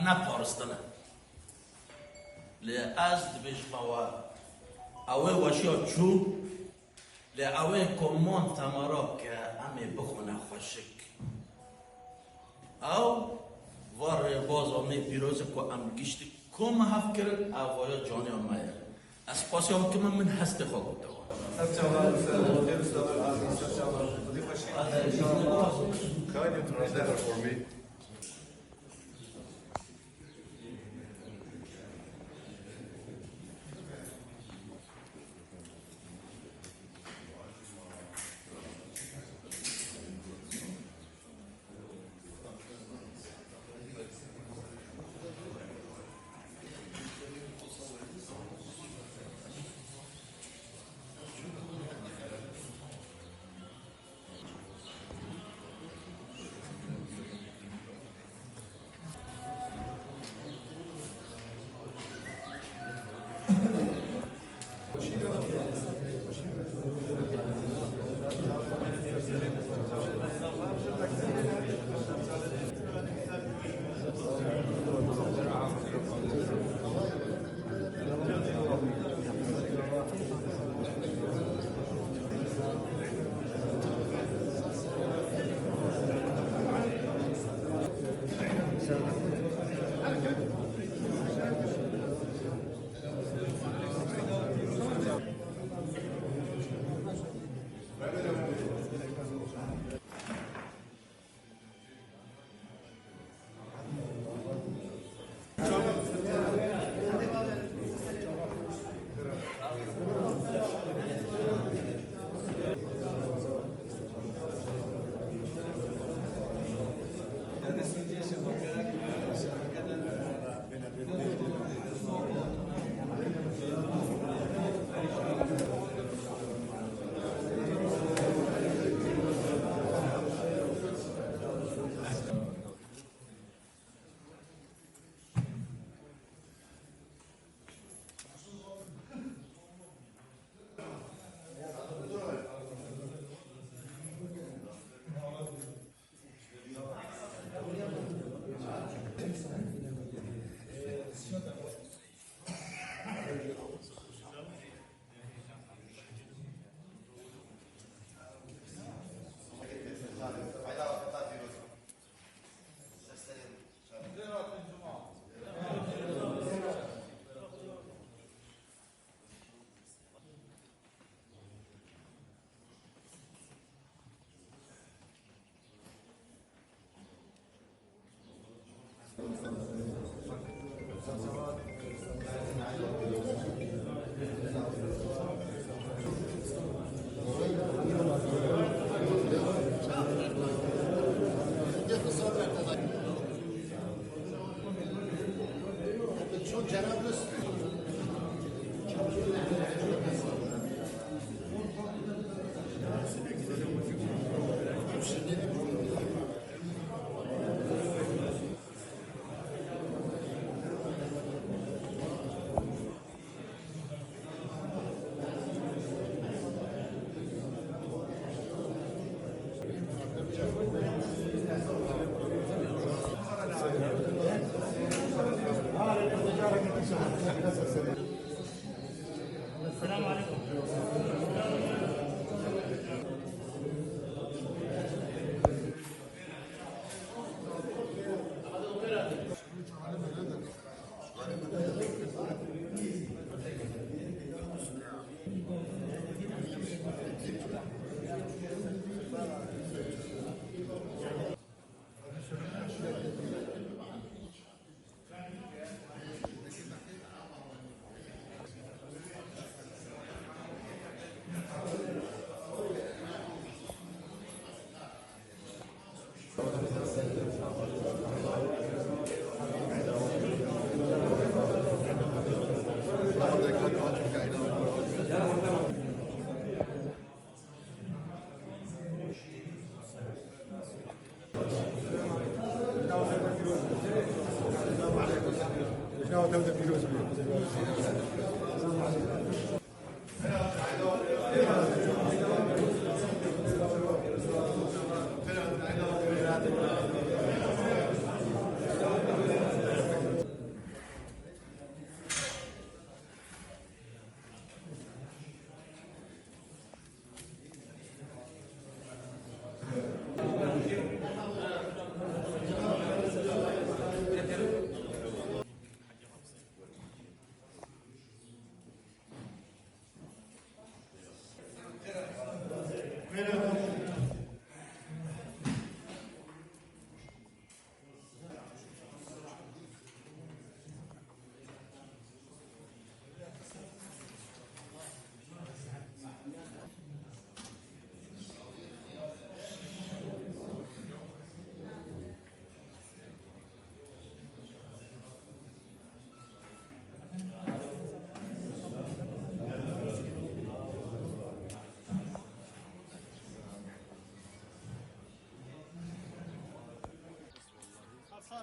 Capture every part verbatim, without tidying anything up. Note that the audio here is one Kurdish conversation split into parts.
Neparistine. Lê ez dibêjime we, ew ê weşiya çû, lê ew ê ku man temera ke em ê bixwine xweşik. Ew va rêbaza me pîroz e ku em giştî ku me hev kirin, ev vaya caniya me ye. Ez spasiya we dikim, min hestê xwe gote we. Serçava, ser, ser, ser, serçava. Can you translate for me? السلام عليكم.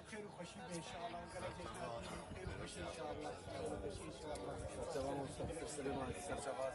Xêr û xweşî be inşallah. Gelecek xêr û xweşî inşallah. Xêr û xweşî inşallah. Serçava Mustafa, Süleyman, Serçava.